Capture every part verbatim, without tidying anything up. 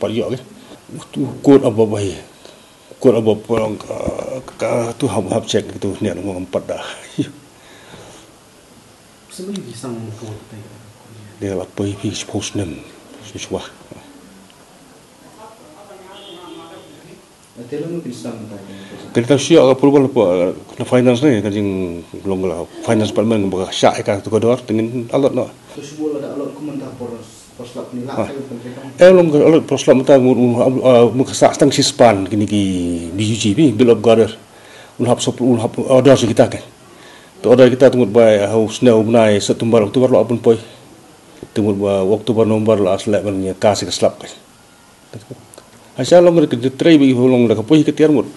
pat ïoh ki. Tu kot aba bai. Kot aba pulong ka, ka tu hap hap check tu ne ngam pat da. Symbai ki sang ko te. Dia la poi phi suppose nem. Shuwa. Te long kin sang ta. Kita shu ka approval pa na finance ne ka jinglong la finance department ba ka sha ka tu ka dor tengin alot no. Tu shu la da alot kumanta por por slap ni la. Eh long ka alot por slap mynta mut mut ka sa tang shispan kini ki B U G bi bill of order. Un hap sop un hap order sa kita ke. Tu order kita tu mut bai hau snew bnai September Oktober lo apun poi. Tu mut ba Oktober November lo aslek ban ka si ka slap ke. Asha long ka trei bi long da ka poi ka tiar mut.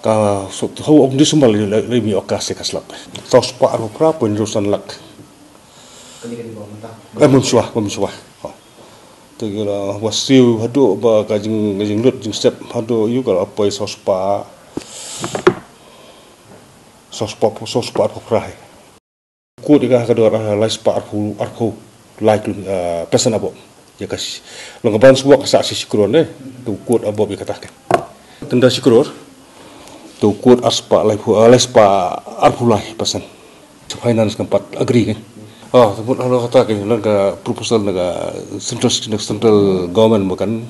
Ka sop tu hau ok December le le mi ok ka si ka slap. Saw spah arphew phra point zero san lak. Kani kani ba mynta. Eh mun shwa mun shwa. Te ki la ba siew haduh ba ka jing ka jinglut jingsep haduh ïu ka la poi saw spah. Saw spah saw spah arphew phra. Kot ïa ka ka dor lai spah arphew arphew lai phew phew san abo. Ïa ka long ka ban suwak ka sa shi shi klur ne. Tu kot abo ïa ka ta ka. Tenda shi klur. Tu kot ar spah lai phew lai spah arphew lai phew san. Finance kan pat agree kan. Ah, tu kot alo kata kan lang ka proposal na ka central central government mo kan.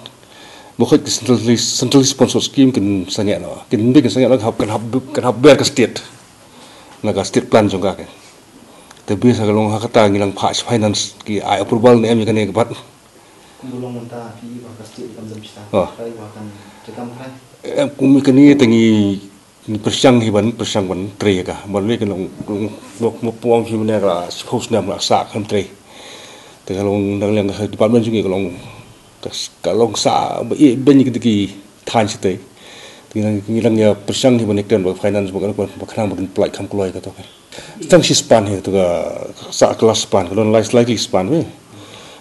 Mo khot ka centrally centrally sponsored scheme kan sangeh no. Kan bi kan sangeh no kan hap kan hap ber ka state. Na ka state plan jong ka kan. Te bi sa ka long ha kata ngi lang phah finance ki ai approval ne em ïa kane ka bat. Kumba long mynta phi ba ka state kam jam sita. Ah. Trai ba kan jam trai. Em kum kane te ngi ngi pyrshang hi ban pyrshang ban trei ka ban le ka long long mo puang hi mane ka suppose nam ka sa kan trei. Te ka long dang leng ka department jong ngi ka long Ka long sah ba ïeh beiñ ki, ki thain shatei. Te ngi nang, ngi nang ïa pyrshang hi ban ïakren bad finance ba ka, ba khnang ba kin pynlait kham kloi kato ka. Tang shi span hi kato ka, sah ka last span, ka don lai slightly span, eh.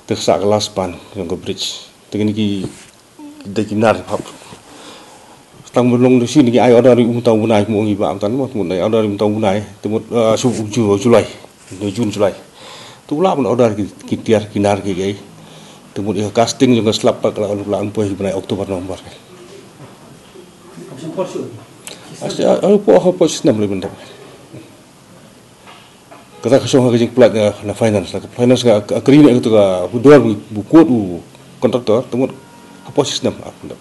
Te sah ka last span jong ka bridge. Te kine ki dei ki nar hap. Tang ba long da shi ne ki ai order ïa u mynta u bnai, kumno ngi ba mynta, mut, mut ai order ïa u mynta u bnai. Te mut, ah, shu u Ju-, July. June, July. Te u lah ban order ki, ki tiar ki nar ki, ki. Te mut ïa ka casting jong ka slab pat ka la, la poi ki bnai October, November. Aste, ah, ah, poi, ah, poi snem lei bynta. Kata ka shong ha ka jingpynlait na, na finance, na finance ka, ka, ka ri ne ka, ka, u dor bu, bu kut u contractor, te mut ha poi snem, ah, bynta.